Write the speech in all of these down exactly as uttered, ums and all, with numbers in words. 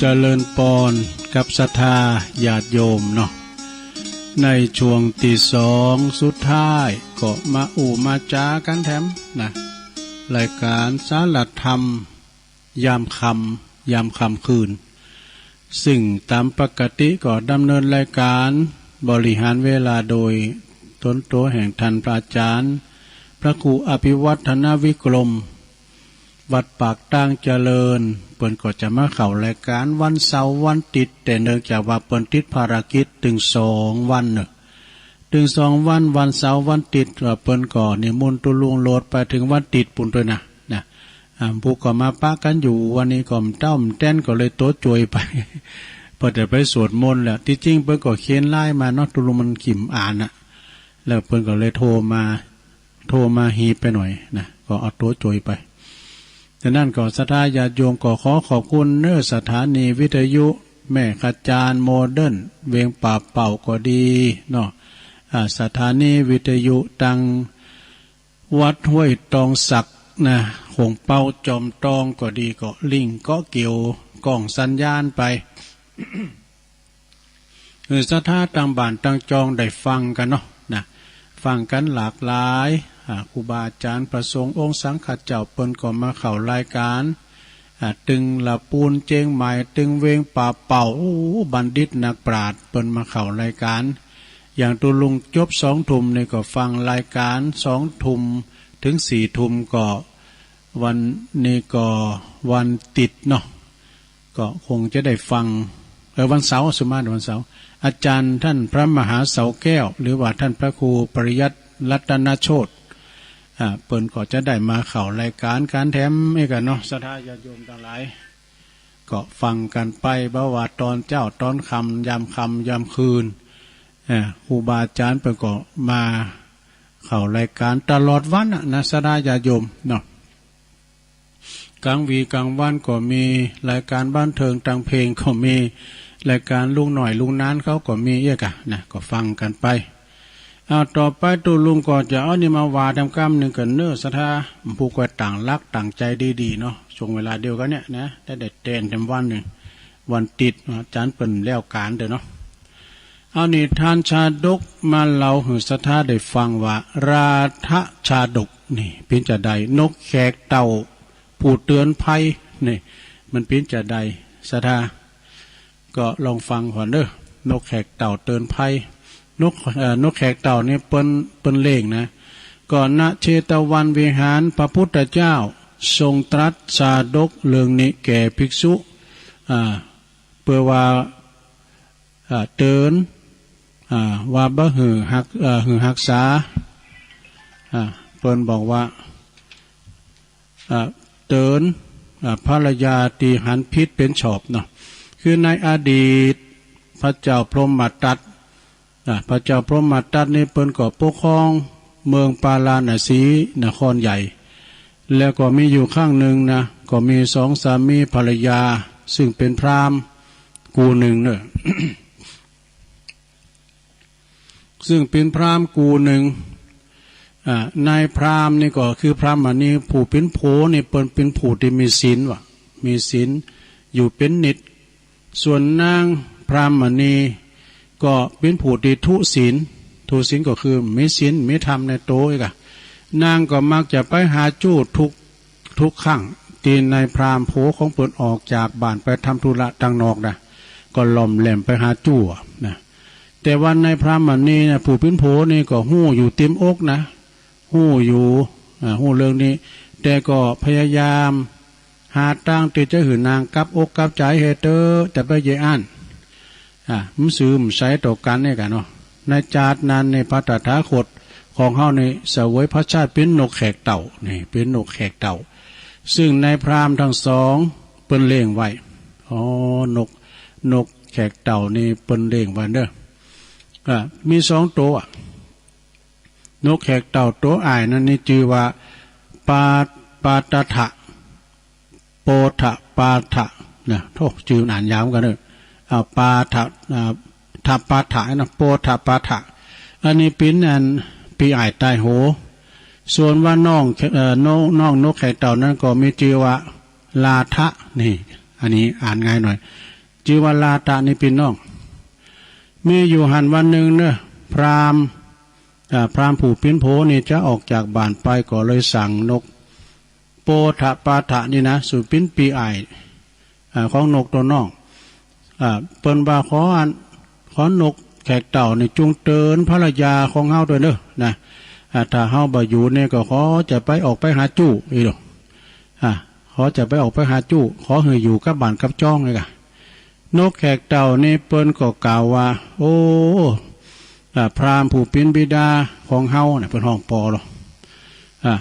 เจริญปอนกับศรัทธาญาติโยมเนาะ ในช่วงที่สองสุดท้ายก็มาอู้มาจากันแถมนะ รายการสารธรรมยามค่ำยามค่ำคืน ซึ่งตามปกติก็ดำเนินรายการบริหารเวลาโดยตนตัวแห่งท่านพระอาจารย์ พระครูอภิวัฒนวิกรม วัดปากตางเจริญ เปิ้นก็จะมาเข้ารายการวันเสาร์วันอาทิตย์ แต่เนื่องจากว่าเปิ้นติดภารกิจตึงสองวันเนอะ ตึงสองวัน วันเสาร์วันอาทิตย์ ว่าเปิ้นก็นิมนต์ตุ๊ลุงโลดไปถึงวันอาทิตย์ปู้นตวยนะ นะ อ่า ผู้ก็มาปะกันอยู่ วันนี้ก็เต้าแต้นก็เลยตั๋วจวยไป พอแต่ไปสวดมนต์แหละ ที่จริงเปิ้นก็เขียนไลน์มาเนาะ ตุ๊ลุงมันขิมอ่านอะ แล้วเปิ้นก็เลยโทรมา โทรมาหีบไปหน่อยนะ ก็เอาตั๋วจวยไป ฉะนั้นก็ศรัทธาญาติโยมก็ขอขอบคุณเนอะ สถานีวิทยุแม่ขจานโมเดิร์น เวียงป่าเป่าก็ดีเนาะ อ่า สถานีวิทยุตังวัดห้วยตองสักนะ โขงเป๊าจอมตองก็ดี ก็ลิงก์ก็เกี่ยวกล้องสัญญาณไป หื้อศรัทธาตังบ้านตังจองได้ฟังกันเนาะนะ ฟังกันหลากหลาย อ่า ครูบาอาจารย์พระสงฆ์องค์สังฆเจ้าเปิ้นก็มาเข้ารายการ อ่า ตึงละปูนเจียงใหม่ ตึงเวียงป่าเป่า โอ้ บัณฑิตนักปราชญ์เปิ้นมาเข้ารายการ อย่างตุ๊ลุงจบสองทุ่มนี่ก็ฟังรายการ สองทุ่มถึงสี่ทุ่มก็ วันนี้ก็วันอาทิตย์เนาะ ก็คงจะได้ฟัง เออ วันเสาร์ สมมาวันเสาร์ อาจารย์ท่านพระมหาเสาแก้ว หรือว่าท่านพระครูปริยัติรัตนโชติ อ่า เปิ้นก็จะได้มาเข้ารายการการแถมเอกเนาะ ศรัทธาญาติโยมทั้งหลาย ก็ฟังกันไป บ่ว่าตอนเจ๊าตอนค่ำ ยามค่ำยามคืน อ่า ครูบาอาจารย์เปิ้นก็มาเข้ารายการตลอดวันน่ะนะ ศรัทธาญาติโยมเนาะ กลางวีกลางวันก็มีรายการบันเทิง ตังเพลงก็มี รายการลุงหน่อยลุงนานเขาก็มีเอี้ยกะนะ ก็ฟังกันไป เอา ต่อไปตุ๊ลุงก็จะเอานี่มาว่าแถมกำนึ่งกั๋นเนอะ ศรัทธา ผู้ก็ตั้งหลักตั้งใจ๋ดีๆ เนาะ ช่วงเวลาเดียวกั๋นเนี่ยนะ ได้แต่แตนแถมวันนึ่ง วันอาทิตย์ อาจารย์เปิ้นแล้วก๋านเด้อเนาะ เอานี่ ท่านชาดกมาเล่าหื้อศรัทธาได้ฟังว่า ราธชาดกนี่เป๋นจาใด นกแขกเต้าผู้เตือนภัยนี่ มันเป๋นจาใด ศรัทธา ก็ลองฟังก่อนเด้อ นกแขกเต้าเตือนภัย นก เอ่อ นกแขกเต้านี่เปิ้น เปิ้นเลี้ยงนะ ก็ ณ เชตวันวิหาร พระพุทธเจ้าทรงตรัสชาดกเรื่องนี้แก่ภิกษุ อ่า เปื้อว่า อ่า เตือน อ่า ว่าบ่หื้อฮัก อ่า หื้อฮักษา อ่า เปิ้นบอกว่า อ่า เตือน อ่า ภรรยาตี้หันผิดเป๋นชอบเนาะ คือในอดีตพระเจ้าพรหมทัต อ่า พระเจ้าพรหมทัตนี่เปิ้นก็ปกครองเมืองปาราณสีนครใหญ่ แล้วก็มีอยู่ครั้งหนึ่งนะ ก็มีสองสามีภรรยา ซึ่งเป๋นพราหมณ์กู้หนึ่งเนอะ ซึ่งเป๋นพราหมณ์กู้หนึ่ง อ่า นายพราหมณ์นี่ก็คือพราหมณีผู้เป๋นผัวนี่เปิ้นเป๋นผู้ตี้มีศีลว่ะ มีศีลอยู่เป๋นนิจ ส่วนนางพราหมณีก็เป๋นผู้ตี้ทุศีล ทุศีลก็คือมีศีลมีธรรมในตั๋วอีกอะ นางก็มักจะไปหาจู้ทุก ทุกครั้งตี้นายพราหมณ์ผัวของเปิ้นออกจากบ้านไปทำธุระตังนอกนะ ก็หล่อมแหลมไปหาจู้อะนะ แต่ว่านายพราหมณีเนี่ย ผู้เป๋นผัวนี่ก็ฮู้อยู่เต็มอกนะ ฮู้อยู่ อ่า ฮู้เรื่องนี้ แต่ก็พยายามหาตางตี้จะหื้อนางกลับอกกลับใจ๋หื้อเต๊อะ จะไปเยียะอั้น อ่า มันซื่อมันใสต่อกั๋นเนี่ยกะเนาะ ในจาตินั้นนี่พระตถาคตของเฮานี่เสวยพระชาติเป๋นนกแขกเต้า นี่เป๋นนกแขกเต้า ซึ่งนายพราหมณ์ทั้งสองเปิ้นเลี้ยงไว้ อ๋อ นก นกแขกเต้านี่เปิ้นเลี้ยงไว้เด้อ อ่า มีสองตั๋ว นกแขกเต้าตั๋วอ้ายนั้นนี่จื้อว่า ปา ปาตถะ โปธปาถะนะ โธ่ จื้อมันอ่านยาวเหมือนกั๋นเนอะ อ่า ปาถะ อ่า ทปาถะนะ โปธปาถะ อันนี้เป๋นอันปี้อ้ายตายโหง ส่วนว่าน้อง เอ่อ น้อง น้องนกแขกเต้านั้นก็มีจื้อว่า ลาทะ นี่ อันนี้อ่านง่ายหน่อย จื้อว่าลาตะนี่พี่น้อง มีอยู่หั้นวันหนึ่งเนอะ พราหมณ์ อ่า พราหมณ์ผู้ปิ้นโผนี่จะออกจากบ้านไปก็เลยสั่งนก โปธะปาทะนี่นะ สู่ปิ้นปีอ้าย อ่า ของนกตัวน้อง อ่า เปิ้นว่าขออัน ขอนกแขกเต้านี่จุ่งเตินภรรยาของเฮาด้วยเนอะนะ อ่า ถ้าเฮาบ่อยู่นี่ก็ขอจะไปออกไปหาจู้อีหลี อ่า ขอจะไปออกไปหาจู้ ขอหื้ออยู่กับบ้านกับจ้องเลยกะ นกแขกเต้านี่เปิ้นก็กล่าวว่า โอ้ อ่า พราหมณ์ผู้ปิ้นบิดาของเฮาเนี่ย เปิ้นฮ้องปอหรอ อ่า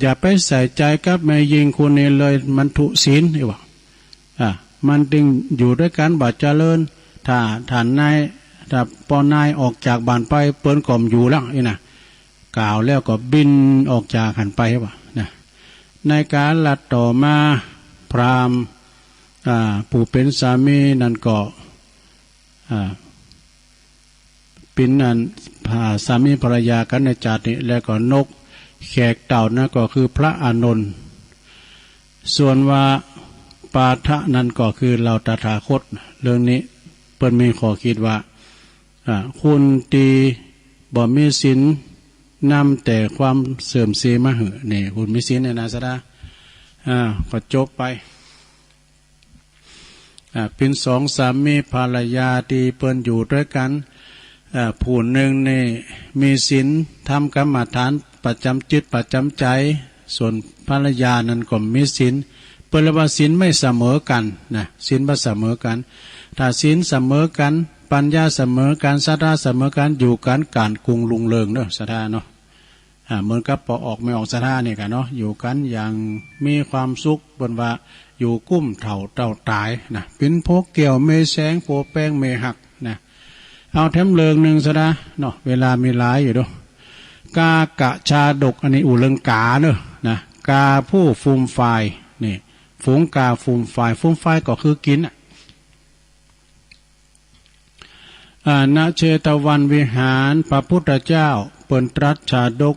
อย่าไปใส่ใจกับแม่ญิงคนนี้เลย มันทุศีล อีหว่า อ่า มันจึงอยู่ด้วยกันบ่เจริญ ถ้า ถ้านาย ถ้าปอนายออกจากบ้านไป เปิ้นก็บ่อยู่แล้ว อีนะ กล่าวแล้วก็บินออกจากหั้นไป ว่านะ ในกาลต่อมา พราหมณ์ อ่า ผู้เป๋นสามีนั้นก็ อ่า เป๋นอัน อ่า สามีภรรยากั๋นในจาตินี้ แล้วก็นกแขกเต้านั้นก็คือพระอานนท์ ส่วนว่าปาทะนั้นก็คือเฮาตถาคต เรื่องนี้เปิ้นมีข้อคิดว่า อ่า คนตี้บ่มีศีลนำแต่ความเสื่อมเสียมาหื้อ นี่ คนมีศีลเนี่ยนะ ศรัทธา อ่า ก็จบไป อ่า เป๋นสองสามีภรรยาตี้เปิ้นอยู่ด้วยกั๋น อ่า ผู้หนึ่งนี่มีศีล ทำกรรมฐานประจ๋ำจิตประจ๋ำใจ ส่วนภรรยานั้นก็มีศีล เปิ้นเรียกว่าศีลไม่เสมอกั๋นนะ ศีลบ่เสมอกั๋น ถ้าศีลเสมอกั๋น ปัญญาเสมอกั๋น ศรัทธาเสมอกั๋น อยู่กั๋นก๋านกุ่งรุ่งเริงเนาะ ศรัทธาเนาะ อ่า เหมือนกับปอออกแม่ออกศรัทธานี่กะเนาะ อยู่กั๋นอย่างมีความสุข เปิ้นว่าอยู่กุ้มเฒ่าเต้าต๋ายนะ เป๋นผัวเกี่ยวแม่แสง ผัวแป้งแม่ฮักนะ เอาแถมเรื่องหนึ่งศรัทธาเนาะ เวลามีหลายอยู่เนาะ กากะชาดก อันนี้อู้เรื่องกาเนาะนะ กาผู้ฟูมฟาย นี่ ฝูงกาฟูมฟาย ฟูมฟายก็คือกิ๋นน่ะ อ่า ณ เชตวันวิหาร พระพุทธเจ้าเปิ้นตรัสชาดก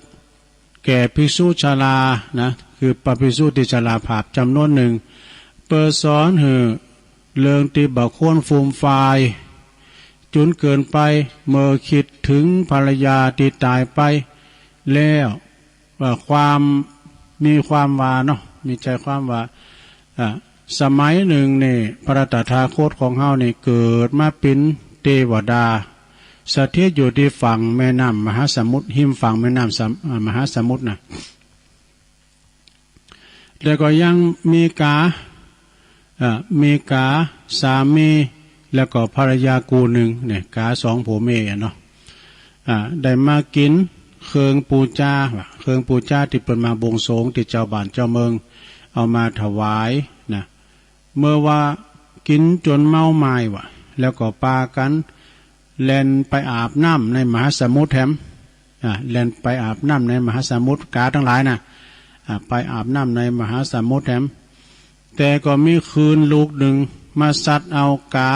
แก่ภิกษุชรานะ คือพระภิกษุตี้ชราภาพจ๋ำนวนหนึ่ง เปื้อสอนหื้อเรื่องตี้บ่ควรฟูมฟายจ๋นเกินไป เมื่อคิดเถิงภรรยาตี้ต๋ายไปแล้ว ว่าความ มีความว่าเนาะ มีใจ๋ความว่า อ่า สมัยหนึ่งนี่ พระตถาคตของเฮานี่เกิดมาเป๋นเตวดา สถิตอยู่ตี้ฝั่งแม่น้ำมหาสมุทร ฮิมฝั่งแม่น้ำสะ อ่า มหาสมุทรนะ แล้วก็ยังมีกา อ่า มีกาสามี แล้วก็ภรรยากู้หนึ่งเนี่ย กาสองผัวเมียเนาะ อ่า ได้มากิ๋นเครื่องปู๋จา ว่าเครื่องปู๋จาตี้เปิ้นมาบวงสรวงตี้เจ้าบ้านเจ้าเมืองเอามาถวายนะ เมื่อว่ากิ๋นจ๋นเมาหม่ายว่า แล้วก็ปากั๋นแล่นไปอาบน้ำในมหาสมุทรแถม อ่า แล่นไปอาบน้ำในมหาสมุทร กาตังหลายนะ อ่า ไปอาบน้ำในมหาสมุทรแถม แต่ก็มีคลื่นลูกหนึ่งมาซัดเอากา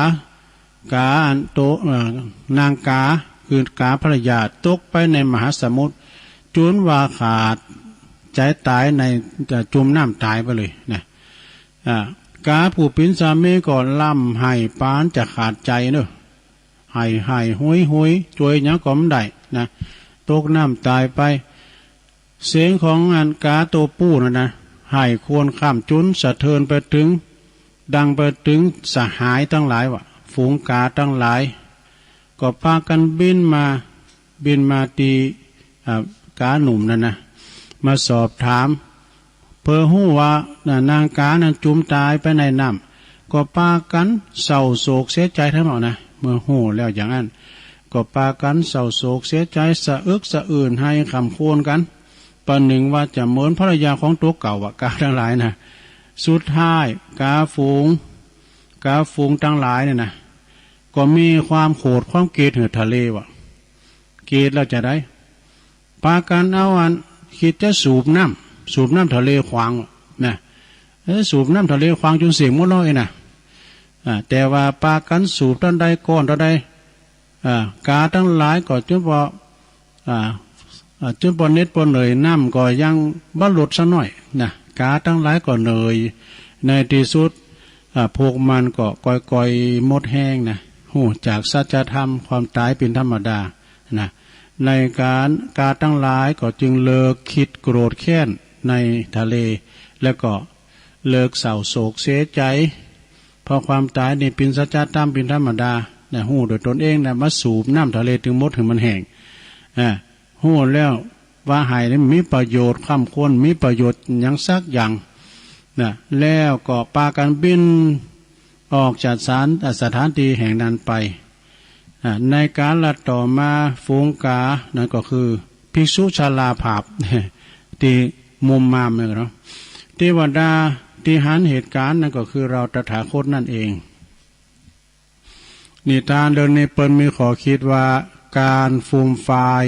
กาอันโต เอ่อ นางกา คือกาภรรยาตกไปในมหาสมุทร จ๋นว่าขาดใจ๋ต๋ายใน เอ่อ จุ่มน้ำต๋ายไปเลยนะ อ่า กาผู้เป๋นสามีก็ร่ำไห้ปานจะขาดใจ๋เนาะ ไห้ไห้โฮยโฮย จ้วยหยังก็บ่ได้นะ ตกน้ำต๋ายไป เสียงของอันกาโตผู้นั้นนะ ไห้ครวญคร่ำจ๋นสะเทือนไปเถิง ดังไปเถิงสหายตังหลายว่า ฝูงกาตังหลาย ก็ปากั๋นบินมา บินมาตี้ อ่า กาหนุ่มนั้นนะ มาสอบถาม เปื้อฮู้ว่า น่ะ นางกานั้นจุ่มต๋ายไปในน้ำ ก็ปากั๋นเศร้าโศกเสียใจ๋แถมเนาะนะ เมื่อฮู้แล้วอย่างนั้น ก็ปากั๋นเศร้าโศกเสียใจ๋ สะอึกสะอื้นไห้คร่ำครวญกั๋น ประหนึ่งว่าจะเหมือนภรรยาของตั๋วเก่าอะ กาตังหลายนะ สุดท้ายกาฝูง กาฝูงตังหลายเนี่ยนะ ก็มีความโขดความเกลียดหื้อทะเลว่ะ เกลียดแล้วจะใด ปากั๋นเอาอัน คิดจะสูบน้ำ สูบน้ำทะเลขวางนะ เออ สูบน้ำทะเลขวางจ๋นเสี้ยงหมดเลยนะ อ่า แต่ว่าปากั๋นสูบตันใดก้อนตันใด อ่า กาตังหลายก็จ๋นบ่ อ่า อ่า จ๋นบ่เหน็ดบ่เหนื่อย น้ำก็ยังบ่ลดสักหน่อยนะ กาตังหลายก็เหนื่อย ในตี้สุด อ่า พวกมันก็ก่อยๆ หมดแฮงนะ ฮู้จักสัจธรรมความตายเป็นธรรมดานะ ในการ กาตังหลายก็จึงเลิกคิดโกรธแค้นในทะเล แล้วก็เลิกเศร้าโศกเสียใจ เพราะความตายนี่เป็นสัจธรรมเป็นธรรมดานะ ฮู้โดยตนเองนะ มาสูบน้ำทะเลถึงหมดให้มันแห้ง อ่า ฮู้แล้วว่าไห้นี่มีประโยชน์ คร่ำครวญมีประโยชน์หยังสักอย่างนะ แล้วก็ปากันบินออกจากสถาน สถานที่แห่งนั้นไป อ่า ในกาลต่อมาฝูงกา นั่นก็คือภิกษุชราผาบ ที่มุมมามเนี่ยเนาะ เทวดาที่หันเหตุการณ์ นั่นก็คือเราตถาคตนั่นเอง นิทานเรื่องนี้เปิ้นมีข้อคิดว่า การฟูมฟาย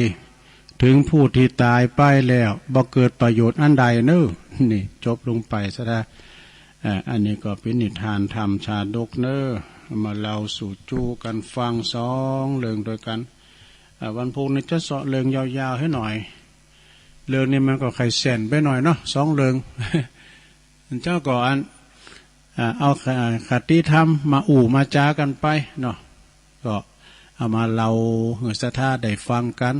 ถึงผู้ที่ตายไปแล้วบ่เกิดประโยชน์อันใดเนอ นี่จบลงไปซะแล้ว อ่า อันนี้ก็เป็นนิทานธรรมชาดกเนอ เอามาเล่าสู่จู้กันฟังสองเรื่องด้วยกัน อ่า วันพุธนี้จะเซาะเรื่องยาวๆ ให้หน่อย เรื่องนี้มันก็ไขแสนไปหน่อยเนาะ สองเรื่อง เจ้าก็อัน อ่า เอาค- คติธรรมมาอู้มาจากันไปเนาะ ก็เอามาเล่าหื้อศรัทธาได้ฟังกัน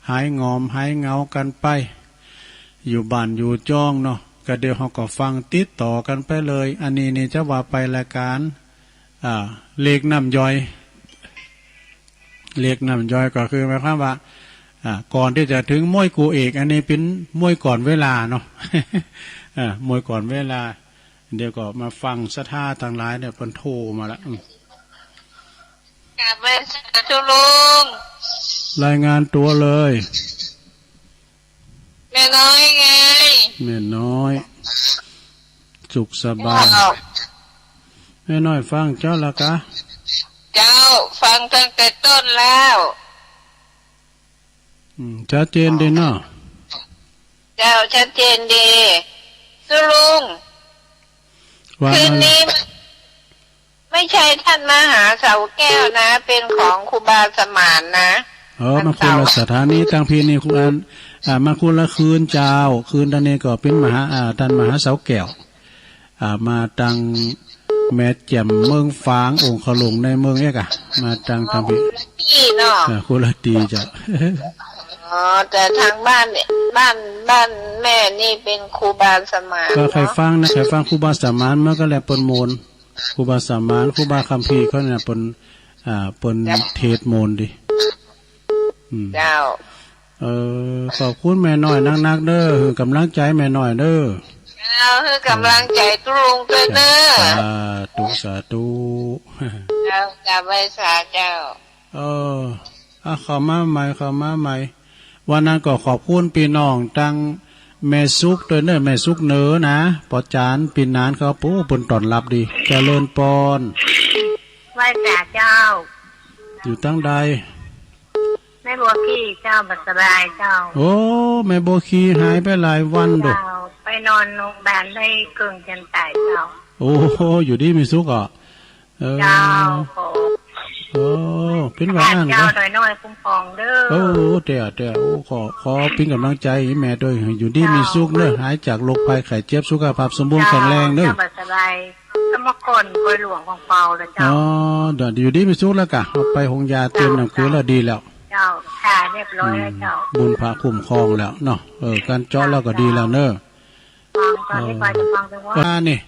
หายงอมหายเหงากันไป อยู่บ้านอยู่จ้องเนาะ ก็เดี๋ยวเฮาก็ฟังติดต่อกันไปเลย อันนี้นี่จะว่าไปรายการ อ่า เลขน้ำย่อย เลขน้ำย่อยก็คือหมายความว่า อ่า ก่อนที่จะถึงมวยคู่เอก อันนี้เป็นมวยก่อนเวลาเนาะ อ่า มวยก่อนเวลา เดี๋ยวก็มาฟังศรัทธาทั้งหลายเนี่ย เปิ้นโทรมาละ อืม กราบไหว้สาธุลุง รายงานตัวเลย แม่น้อยไง แม่น้อย สุขสบาย เจ้า แม่น้อยฟังเจ้าละกะ เจ้า ฟังตั้งแต่ต้นแล้ว อืม ชัดเจนดีเนาะ เจ้า ชัดเจนดี สุลุง ว่า คืน มา นี้ ไม่ใช่ท่านมหาเสาแก้วนะ เป็นของครูบาสมานนะ เออ มันคนละสถานี ตังพีนี่คุณอัน อ่า มันคนละคืนเจ้า คืนตังนี้ก็เป็นมหา อ่า ท่านมหาเสาแก้ว อ่า มาตังแม่แจ่มเมืองฝาง องค์ขลุงในเมืองเอกอะ มาตัง อ๋อ ตังพี คนละที่เนาะ อ่า คนละที่เจ้า อ๋อ แต่ทางบ้านเนี่ย บ้าน บ้านแม่นี่เป็นครูบาสมาน ก็ใคร เนาะ ฟังนะ ใครฟังครูบาสมาน มันก็แลเปิ้นโมน ครูบาสมาน ครูบาคัมภีร์เขาเนี่ยเปิ้น อ่า เปิ้น เจ้า เทศน์โมนดี อืม เจ้า เออ ขอบคุณแม่น้อยนักๆ เด้อ หื้อกำลังใจแม่น้อยเด้อ เจ้า หื้อกำลังใจตุ๊ลุงด้วยเด้อ สาธุ สาธุ เจ้า กราบไหว้สาเจ้า เออ อ่ะ เข้ามาใหม่ เข้ามาใหม่ วันนั้นก็ขอบคุณพี่น้องตังแม่สุขด้วยเนอะ แม่สุขเหนือนะ ปอจานปีนานเขา ปู๊ เปิ้นต้อนรับดี เจริญปอน ไหว้สาเจ้า อยู่ตังใด แม่บัวขี้เจ้า บ่สบายเจ้า โอ้ แม่บัวขี้หายไปหลายวันโด เจ้า ไปนอนโรงพยาบาลได้เกือบจะตายเจ้า โอ้โห อยู่ดีมีสุขอ่ะ เออ เจ้า ขอ โอ้ เป็นว่าอั้น เจ้า นะ น้อยๆ คุ้มครองเด้อ โอ้ เตี้ย เตี้ย โอ้ ขอ ขอเป็นกำลังใจให้แม่ด้วย ให้อยู่ดีมีสุขเนอะ เจ้า หายจากโรคภัยไข้เจ็บ สุขภาพสมบูรณ์แข็งแรงเนอะ เจ้า สบาย สมครคอยหลวงของเปาแล้วเจ้า อ๋อ เดี๋ยวอยู่ดีมีสุขแล้วกะ เอาไปหงยาเตรียมน้ำเกลือแล้วดีแล้ว เจ้า ค่ะ เรียบร้อยแล้วเจ้า อืม บุญพระคุ้มครองแล้วเนาะ เออ การเจาะแล้วก็ดีแล้วเนอะ ฟัง ตอนนี้ เออ ก็จะฟังจังหวะ อ่า นี่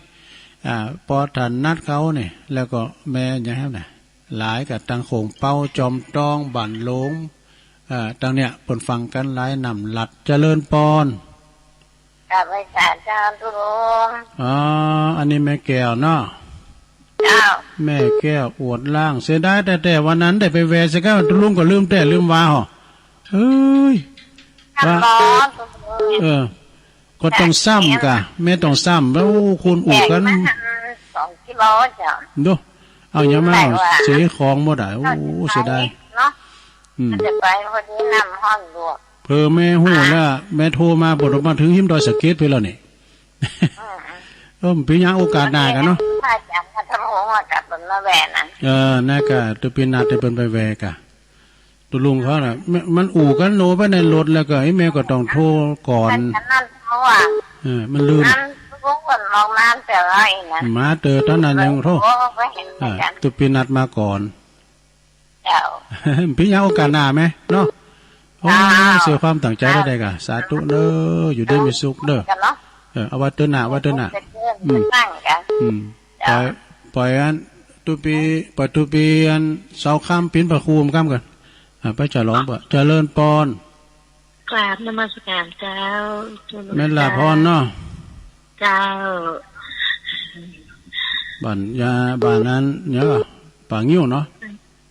อ่า ปอถนัดเขานี่ แล้วก็แม่ยังไงนะ หลายกับตังโขงเปา จอมตอง บ้านหลวง อ่า ตังเนี่ย เปิ้นฟังกันหลาย น้ำหลัด เจริญปอน กราบไหว้สาเจ้าตุ๊ลุง อ๋อ อันนี้แม่แก้วเนาะ เจ้า แม่แก้วอวดร่าง เสียดายแต่ แต่วันนั้นได้ไปแวะซะก็ ตุ๊ลุงก็ลืมแต่ลืมว่าหรอ เอ้ย ครับ ว่า ผม เออ ก็ต้องซ้ำกะ แม่ต้องซ้ำ แล้วคนอู้กัน แขกมาทางสองกิโลเจ้า ดู เอาหยังมา ไหนวะ เสียของบ่ได้ โอ้ เสียดาย เนาะ อืม มันจะไปพอดีน้ำฮ้อนลวก เผลอแม่ฮู้แล้ว แม่โทรมา บ่มาถึงหิมดอยสะเก็ดไปแล้วนี่ อืม เออ เป็นหยังโอกาสหน้ากันเนาะ พระอาจารย์มาทำหัวกับผมมาแหวนนะ เออ นั่นกะ ตัวเป็นหน้าแต่เปิ้นไปแหวกะ ตุ๊ลุงเขาน่ะ มัน มันอู้กันโนไปในรถแล้วก็ ไอ้แม่ก็ต้องโทรก่อน อันนั้นเขาอะ เออ มันลืม อัน พวกคนมองมาเจอไอ้นะ มาเจอตอนนั้นยังโทษ โอ้ ก็เห็นเหมือนกัน อ่า ตุ๊ปีนัดมาก่อน เจ้า พี่ยังโอกาสหน้าไหมเนาะ โอ้ เจ้า เสียความตั้งใจได้ใดกะ สาธุเด้อ อยู่ดีมีสุขเด้อ กันเนาะ เออ เอาไว้เทื่อหน้า ไว้เทื่อหน้า จะเจอ อืม กันบ้างกัน อืม เจ้า ปล่อย ปล่อยอันตุ๊ปี ปล่อยตุ๊ปีอันเสาค่ำปิ้นพระครูมค่ำกัน อ่า ไปจะร้องปะ เจริญปอน กราบนมัสการเจ้า แม่นลาพรเนาะ เจ้า บ้านยา บ้านนั้นเนี่ย ป่างิ้วเนาะ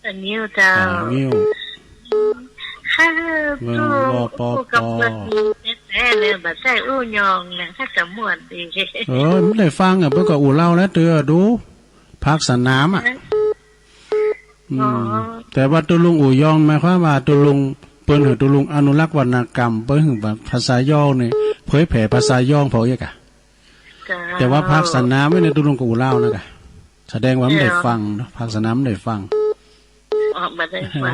ป่างิ้วเจ้า ป่างิ้ว ข้า เมือง ผู้ ปอปอ ผู้กำเนิดดีแท้ๆเลย บ่ใช่อู้ยองนะ ข้าจะม่วนดี เออ ไม่ได้ฟังอ่ะ เพิ่นก็อู้เล่าแล้วเตื้อดู ภาคสนามอ่ะ อืม อ๋อ แต่ว่าตุ๊ลุงอู้ยองหมายความว่าตุ๊ลุงเปิ้นหื้อตุ๊ลุงอนุรักษ์วรรณกรรม เปิ้นหื้อว่าภาษายองนี่เผยแผ่ภาษายองเผาเอียกะ เจ้า แต่ว่าภาคสนามไว้ในตุ๊ลุงก็อู้ลาวนะกะ แสดงว่าไม่ได้ฟังเนาะ ภาคสนามไม่ได้ฟัง ออกมาได้ฟัง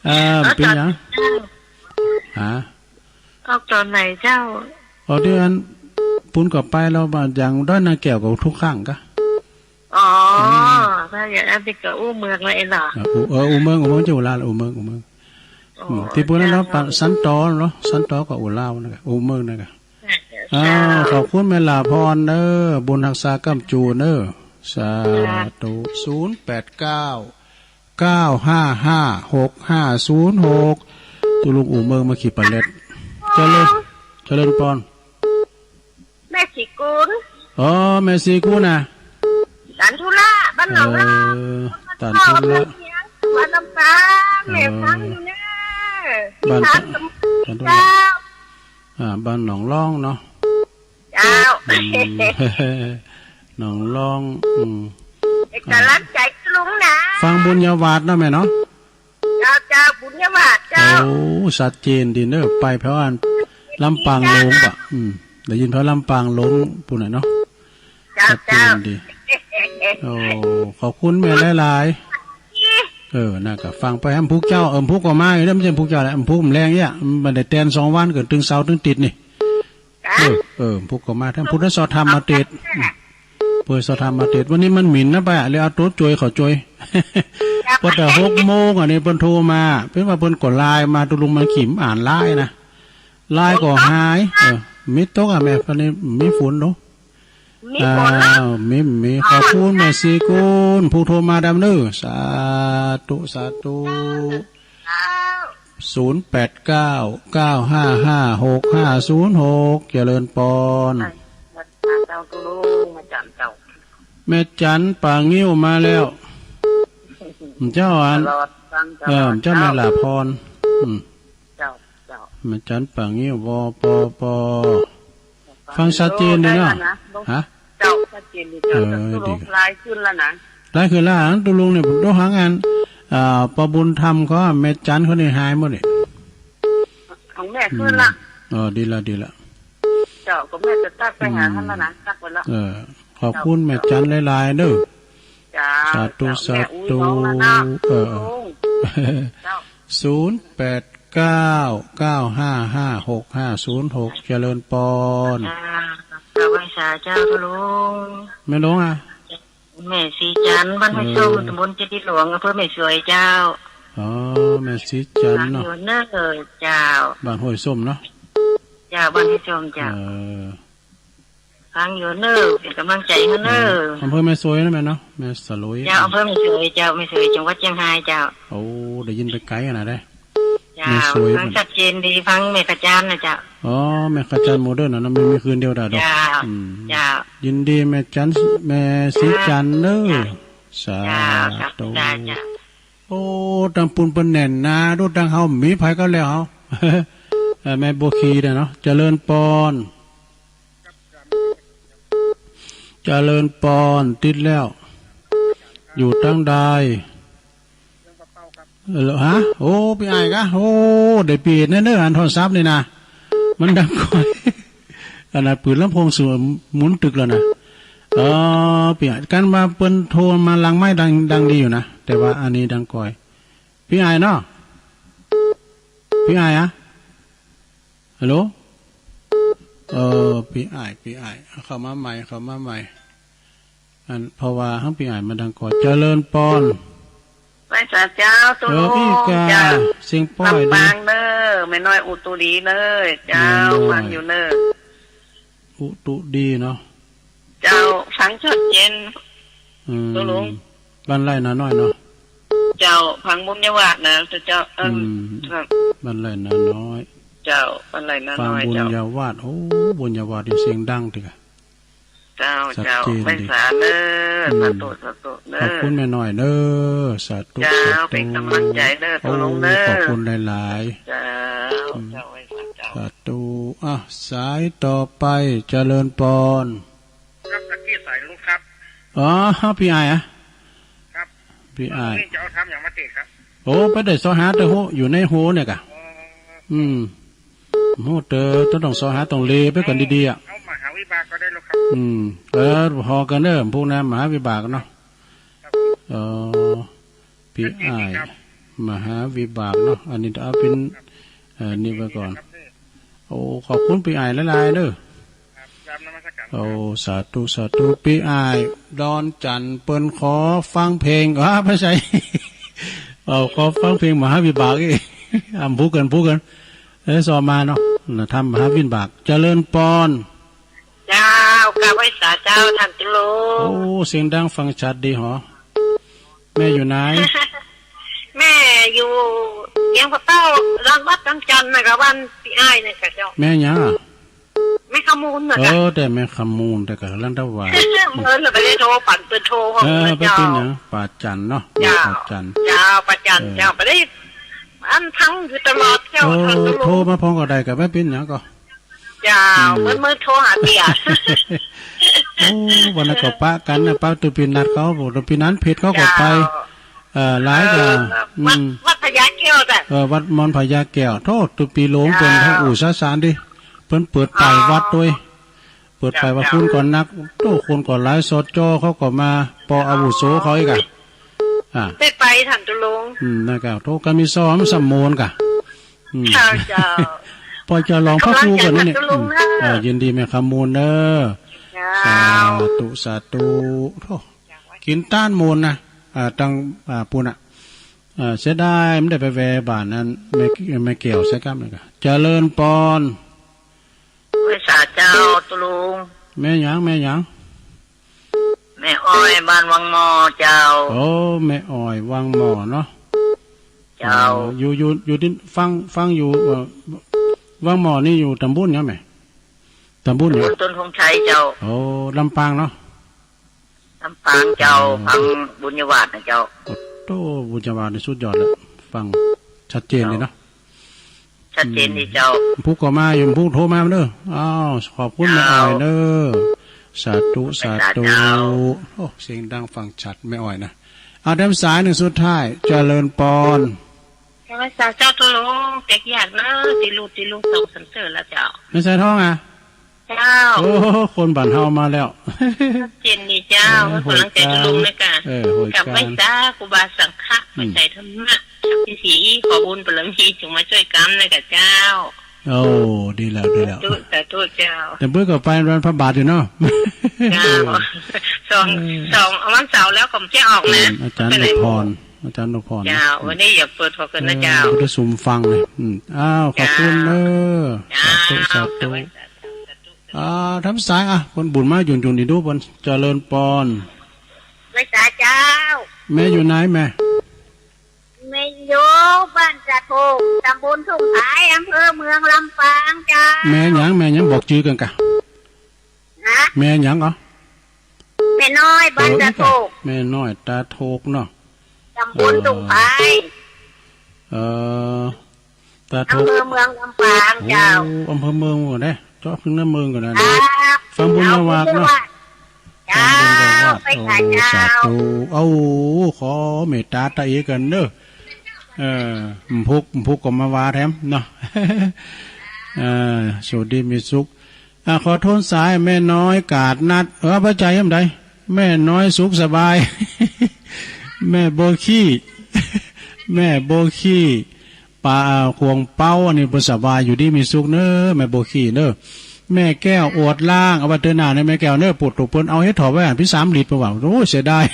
เออ เออ เป็นหยัง ฮะ ออกตอนไหนเจ้า ออกที่อัน ปุ้นก็ไปแล้ว บ้านอย่างดอยนาแก้วก็ทุกครั้งกะ อ๋อ อืม ถ้าอย่างนั้นก็อู้เมืองเลยเนาะ เออ อู้ เออ อู้เมือง อู้เมืองจะอู้ลาว อู้เมือง อู้เมือง อ๋อ อืม ที่ปุ้นนั้นเนาะ เจ้า ปะ สันตอเนาะ สันตอก็อู้ลาวนะกะ อู้เมืองนะกะ เจ้า อ่า ขอบคุณแม่ลาพรเด้อ บุญฮักษาก้ำจูเด้อ สาธุ ศูนย์แปดเก้า เก้าห้าห้า หกห้าศูนย์หก ตุ๊ลุงอู้เมืองมาขี่ปลาเล็ด เจริญ เจริญปอน แม่ศรีกุล อ๋อ แม่ศรีกุลนะ ตันธุระ บ้านหนองลอง เออ ตันธุระ บ้านลำปาง เออ แม่ฟังอยู่เน้อ บ้าน ที่ทาง ตันธุระ เจ้า อ่า บ้านหนองลองเนาะ เจ้า อืม หนองลอง อืม เป็นกำลังใจลุงนะ ฟังบุญญาวาสเนาะแม่เนาะ เจ้า เจ้า บุญญาวาสเจ้า โอ้ ชัดเจนดีเนอะ ไปแถวอันลำปางหลวงปะ อืม ได้ยินแถวลำปางหลวงปู้นน่ะเนาะ เจ้า ชัดเจนดี เจ้า โอ้ ขอบคุณแม่หลายๆ เออ น่าก็ฟังไป อำพุกเจ้า เออ อำพุกก็มาอยู่เด้อ ไม่ใช่อำพุกเจ้าแหละ อำพุกมันแรงเนี่ย มันได้แตนสองวัน เกิดตึงเสาร์ตึงอาทิตย์นี่ เออ เออ อำพุกก็มา ท่านพุทธสอดธรรมมาเตด อืม เปิดสอดธรรมมาเตด วันนี้มันหมิ่นนะไปอ่ะ เลยเอาตัวจวยเขาจวย พอแต่หกโมงอันนี้เปิ้นโทรมา เปิ้นว่าเปิ้นก็ไลน์มา ตุ๊ลุงมาขีมอ่านไลน์นะ ไลน์ก็หาย เออ มีตกอ่ะแม่ วันนี้มีฝนเนาะ มีฝนนะ อ้าว มี มี ขอบคุณแม่ศรีกุล ผู้โทรมาดำเนิน สาธุ สาธุ เจ้า ศูนย์แปดเก้า เก้าห้าห้า หกห้าศูนย์หก เจริญปอน เจ้าตุ๊ลุง แม่จันเจ้า แม่จันป่างิ้วมาแล้ว เจ้าอัน ตลอดฟังตลอด เออ เจ้าแม่ลาพร อืม เจ้า เจ้า แม่จันป่างิ้ว ว ป ป ฟังชัดเจนดีเนาะ ได้แล้วนะ ฮะ เจ้า ชัดเจนดีเจ้า เออ ตุ๊ลุง ดี หลายขึ้นแล้วนะ หลายขึ้นแล้ว ตุ๊ลุงเนี่ย ผมต้องหางาน อ่า ปอบุญธรรมเขาอะ แม่จันเขาเนี่ยหายหมดเนี่ย ของแม่ขึ้นละ อืม เออ ดีละ ดีละ เจ้า ก็แม่จะตักไปหาท่านแล้วนะ อืม ตักไปแล้ว เออ ขอบคุณแม่จันหลายๆ เด้อ เจ้า สาธุ เจ้า สาธุ แม่อุ้ยน้องแล้วนะ เออ ตุ๊ลุง เจ้า ศูนย์แปดเก้า เก้าห้าห้า หกห้าศูนย์หก เจริญปอน อ่า เจ้าไหว้สาเจ้าตุ๊ลุง แม่หลวงอ่ะ แม่ศรีจันทร์ บ้านห้วยส้ม เออ ตำบลเจดีย์หลวง อำเภอแม่สวยเจ้า อ๋อ แม่ศรีจันทร์เนาะ อยู่เนอะเจ้า บ้านห้วยส้มเนาะ เจ้า บ้านห้วยส้มเจ้า เออ ฟังอยู่เนอะ เป็นกำลังใจให้เนอะ เออ อำเภอแม่สวยนะแม่เนาะ แม่สลวย เจ้า อำเภอแม่สวยเจ้า แม่สวย จังหวัดเชียงรายเจ้า โอ้ ได้ยินไปไกลขนาดใด เจ้า แม่สวย ฟังชัดเจนดี ฟังแม่ขจันนะเจ้า อ๋อ แม่ขจันโมเดิร์นนะ มันมีคืนเดียวดายดอก เจ้า อืม เจ้า ยินดีแม่จัน แม่ศรีจันทร์เด้อ เจ้า สาธุ เจ้า เจ้า โอ้ ตังปูนเปิ้นแน่นหนา ดูตังเฮามีไผก็แล้วเฮา เออ แม่บัวขีนะเนาะ เจริญปอน เจริญปอน ติดแล้ว อยู่ตังใด เออ ฮะ โอ้ ปี้อ้ายกะ โอ้ ได้เปลี่ยนแน่เนอะ อันโทรศัพท์นี่นะ มันดังก่อย อันนั้นปืนลำโพงสูงหมุนตึกแล้วนะ เออ ปี้อ้าย กันว่าเปิ้นโทรมาหลังไมค์ดัง ดังดีอยู่นะ แต่ว่าอันนี้ดังก่อย ปี้อ้ายเนาะ ปี้อ้ายอะ ฮัลโหล เออ ปี้อ้าย ปี้อ้าย เข้ามาใหม่ เข้ามาใหม่ อัน เพราะว่าเฮาปี้อ้ายมาดังก่อน เจริญปอน ไหว้สาเจ้า ตุ๊ลุง เออ อีกา เจ้า เสียงป้อยดี ปังๆ เน้อ แม่น้อยอุตุดีเน้อ เจ้า แม่น้อย ฟังอยู่เน้อ อุตุดีเนาะ เจ้า ฟังชัดเจน อืม ตุ๊ลุง บ้านไร่นาน้อยเนาะ เจ้า ฟังบุญญาวาสนะ เจ้า เอิ่ม อืม ครับ บ้านไร่นาน้อย เจ้า บ้านไร่นาน้อย ฟังบุญญาวาส เจ้า โอ้ บุญญาวาสนี่เสียงดังติกะ เจ้า ชัดเจนดี เจ้า ไหว้สาเน้อ อืม สาธุ สาธุเน้อ ขอบคุณแม่น้อยเน้อ สาธุ เจ้า สาธุ เป็นกำลังใจเน้อ โอ้ ตุ๊ลุงเน้อ ขอบคุณหลายๆ เจ้า อืม เจ้า ไหว้สาเจ้า สาธุ อ่ะ สายต่อไป เจริญปอน ครับ ตะกี้สายลุงครับ อ๋อ ปี้อ้ายอะ ครับ ปี้อ้าย นี่จะเอาทำอย่างมาติดครับ โอ้ ไปได้ซอหาแต่โห อยู่ในโหเนี่ยกะ อ๋อ อืม โห เตอ ต้องซอหา ต้องเลไปก่อนดีๆ อะ เอามหาวิบากก็ได้แล้วครับ อืม เออ พอกันเด้อ พวกนั้นมหาวิบากเนาะ ครับ เออ ปี้อ้าย ครับ มหาวิบากเนาะ อันนี้เอาเป็น เอ่อ นี่ไว้ก่อน ครับ โอ้ ขอบคุณปี้อ้ายหลายๆ เด้อ ครับ กราบนมัสการ โอ้ ครับ สาธุ สาธุ ปี้อ้าย ดอนจันทน์ เปิ้นขอฟังเพลง อ้า บ่ใช่ เอา ขอฟังเพลงมหาวิบากอีก อ่ะ พูดกัน พูดกัน เอ้ย ซอมาเนาะ นะ ทำมหาวิบาก เจริญปอน เจ้า กราบไหว้สาเจ้า ท่านตุ๊ลุง โอ้ เสียงดังฟังชัดดีหอ แม่อยู่ไหน แม่อยู่เวียงพะเต้า หลังวัดดอนจันทน์นะกะ บ้านปี้อ้ายนะกะเจ้า แม่หยังอะ แม่คำมูลนะ เออ แต่แม่คำมูล แต่กะลันทวา เมื่อเราไปได้โทรปั่นเปิ้นโทรของ เออ นะ ไป เจ้า เป็นหยัง ป้าจันเนาะ เจ้า ป้าจัน เจ้า ป้าจัน เออ เจ้า ไปได้ อันทั้งอยู่ตลอดเจ้า เออ ท่านตุ๊ลุง โทรมาพร้อมก็ได้กะ ไม่เป็นหยังก็ เจ้า อืม เมื่อ เมื่อโทรหาเตี้ย โอ้ วันนั้นก็ปะกันนะ ปะตุปีนัดเขา บอกตุปีนัดเพชรเขาก็ไป เจ้า เอ่อ หลายกว่า เออ อืม วัด วัดพญาแก้วจ้ะ เออ วัดมอนพญาแก้ว โธ่ ตุปีหลวงเปิ้น เจ้า เขาอู้สาสารดิ เปิ้นเปิดป้ายวัดด้วย อ๋อ เปิดป้ายว่า เจ้า คนก็นัก โธ่ คนก็หลาย สจ.เขาก็มา ป.อาวุโสเขาอีกอะ อ่า ได้ไปท่านตุ๊ลุง อืม นะครับ โธ่ กะมีซ้อมสำมนต์กะ อืม เจ้า เจ้า ปอจอลองพระครูก่อนนะเนี่ย กำลังใจจากตุ๊ลุงนะ อืม อ่า ยินดีแม่คำมูลเนอะ เจ้า สาธุ สาธุ โธ่ กินต้านมูลนะ อ่า ตัง อ่า ปูนอ่ะ อ่า เสียดายไม่ได้ไปแวะบ้านนั้น แม่ แม่แก้วใช่ครับ นะครับ เจริญปอน ไหว้สาเจ้าตุ๊ลุง แม่หยัง แม่หยัง แม่อ้อย บ้านวังหม้อเจ้า โอ้ แม่อ้อย วังหม้อเนาะ เจ้า เอ่อ อยู่ อยู่ อยู่ที่ฟัง ฟังอยู่ เอ่อ วังหม้อนี่อยู่ตำบลหยังแม่ ตำบลหยัง ตำบลต้นธงชัยเจ้า โอ้ ลำปางเนาะ ลำปางเจ้า อ๋อ ฟังบุญญาวาสนะเจ้า โอ้โธ่ บุญญาวาสนี่สุดยอดแล้ว ฟังชัดเจนเลยเนาะ เจ้า ชัดเจนดีเจ้า อืม ผู้ก็มาอยู่ ผู้โทรมาเด้อ อ้าว ขอบคุณแม่อ้อยเด้อ เจ้า สาธุ สาธุ เจ้า โอ้ เสียงดังฟังชัดแม่อ้อยนะ เอา แถมสายหนึ่งสุดท้าย เจริญปอน สวัสดีเจ้าตุ๊ลุง เป๊กอยากเนอะ ติลูก ติลูกส่งสันเสริญแล้วเจ้า แม่สายทองอะ เจ้า โอ้ คนบ้านเฮามาแล้ว เจนนี่เจ้า เออ กำลังใจตุ๊ลุงเลยค่ะ เออ โหยการ กราบไหว้สาครูบาสังฆะ อืม ไหว้สาธรรมะ ที่สีขอบุญบารมีจงมาช่วยกันเลยค่ะเจ้า โอ้ ดีแล้ว ดีแล้ว สาธุ สาธุเจ้า แต่เปิ้นก็ไปวันพระบาทอยู่เนาะ เจ้า เออ สอง เออ สอง วันเสาร์แล้วผมจะออกนะ อืม อาจารย์นพพร อาจารย์นพพร เจ้า วันนี้อย่าเปิดพอกันนะเจ้า เออ พุทธสุมฟังเลย อืม อ้าว ขอบคุณเนอะ เจ้า สาธุ สาธุ เจ้า อ่า ทำสาย อ่ะ คนบุญมาหยุ่นหยุ่นอีกดู คนเจริญปอน ไหว้สาเจ้า แม่อยู่ไหนแม่ แม่อยู่บ้านตาโทก ตำบลทุ่งขาย อำเภอเมืองลำปางเจ้า แม่หยัง แม่หยัง บอกจื่อกันกะ ฮะ แม่หยังเหรอ แม่น้อย บ้านตาโทก แม่น้อยตาโทกเนาะ ตำบลทุ่งขาย เอ่อ ตาโทก อำเภอเมืองลำปางเจ้า โอ้ อำเภอเมืองหมดเลย เจาะถึงในเมืองก่อนนะ ครับ ฟังบุญญาวาสเนาะ เจ้า ฟังบุญญาวาส ไปค่ะ โอ้ เจ้า สาธุ เอ้า ขอเมตตาตาเอกันเด้อ เออ พุก พุกก็มาว่าแถมเนาะ เออ โชคดีมีสุข อ่ะ ขอโทนสายแม่น้อยกาดนัด เออ บ่ใจ้ยามใด แม่น้อยสุขสบาย แม่โบขี้ แม่โบขี้ ปา อ่า ขวงเปา อันนี้เปิ้นสบายอยู่ดีมีสุขเน้อ แม่โบขี้เน้อ แม่แก้วอวดล่าง เอาไว้เทื่อหน้าเนอะ แม่แก้วเนอะ ปวดตัวเปิ้น เอาเห็ดถอบไว้อันพี่สามลิตร เปิ้นว่า โอ้ย เสียดาย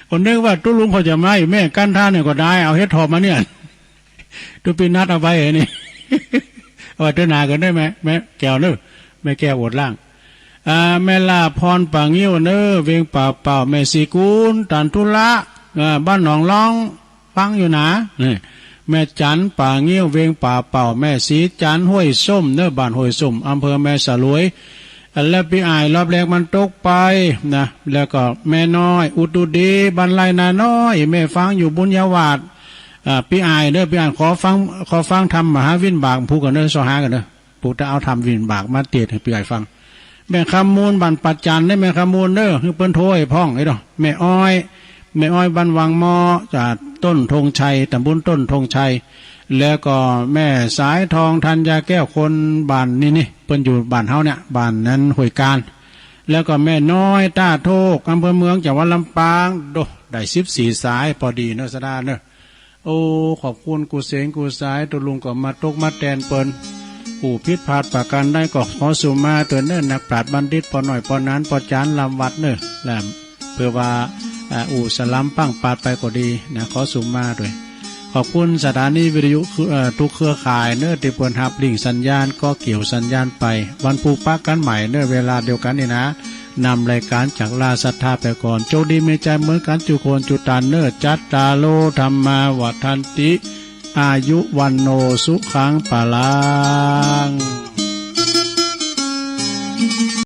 คนนึกว่าตุ๊ลุงเขาจะมาอีก แม่กั้นท่าเนี่ยก็ได้ เอาเห็ดถอบมาเนี่ย ตุ๊ปีนัดเอาไว้ไอ้นี่ เอาไว้เทื่อหน้ากันได้ไหม แม่แก้วเนอะ แม่แก้วอวดล่าง อ่า แม่ลาพรป่างิ้วเนอะ เวงป่าเป่า แม่ศรีกุล ตันธุระ อ่า บ้านหนองล้อง ฟังอยู่นะ นี่ แม่จันป่างิ้ว เวงป่าเป่า แม่ศรีจันห้วยส้มเนอะ บ้านห้วยส้ม อำเภอแม่สลวย แล้วพี่อ้ายรอบแรกมันตกไปนะ แล้วก็แม่น้อย อุตุดี บ้านไร่นาน้อย แม่ฟังอยู่บุญญาวาส อ่า พี่อ้ายเด้อ พี่อ้าย ขอฟัง ขอฟังธรรมมหาวินบากผู้ก่อนเด้อ ซอหากันเด้อ ผู้จะเอาธรรมวินบากมาเทศน์ให้พี่อ้ายฟัง แม่คำมูล บ้านป่าจันเด้อ แม่คำมูลเด้อ คือเปิ้นโทรให้พ่องไอ้ดอก แม่อ้อย แม่อ้อย บ้านวังหม้อ จากต้นธงชัย ตำบลต้นธงชัย แล้วก็แม่สายทอง ธัญญาแก้ว คนบ้านนี่นี่ เปิ้นอยู่บ้านเฮาเนี่ย บ้านนั้นห้วยกาญ แล้วก็แม่น้อย ต้าโทก อำเภอเมือง จังหวัดลำปาง โด ได้สิบสี่สาย พอดีเนอะ สะดาเนอะ โอ้ ขอบคุณกู้เสงกู้สาย ตุ๊ลุงก็มาตกมาแตนเปิ้น ผู้ผิดพลาดประการใดก็ขอสุมาเถิดเนอะ นักปราชญ์บัณฑิต ป้อน้อย ป้อหนาน ป้อจาน ลำวัดเนอะ ลำ เพื่อว่า อ่า อู้สลำปังปาดไปก็ดีนะ ขอสุมาด้วย ขอบคุณสถานีวิทยุคือ เอ่อ ทุกเครือข่ายเนอะ ที่เปิ้นฮับลิงก์สัญญาณ ก็เกี่ยวสัญญาณไป วันพุธปะกันใหม่เนอะ เวลาเดียวกันนี่นะ นำรายการจากราชศรัทธาไปก่อน โชคดีมีชัยเหมือนกันจุคนจุตันเนอะ จัตตาโร ธัมมา วัฑฒันติ อายุ วัณโณ สุขัง พลัง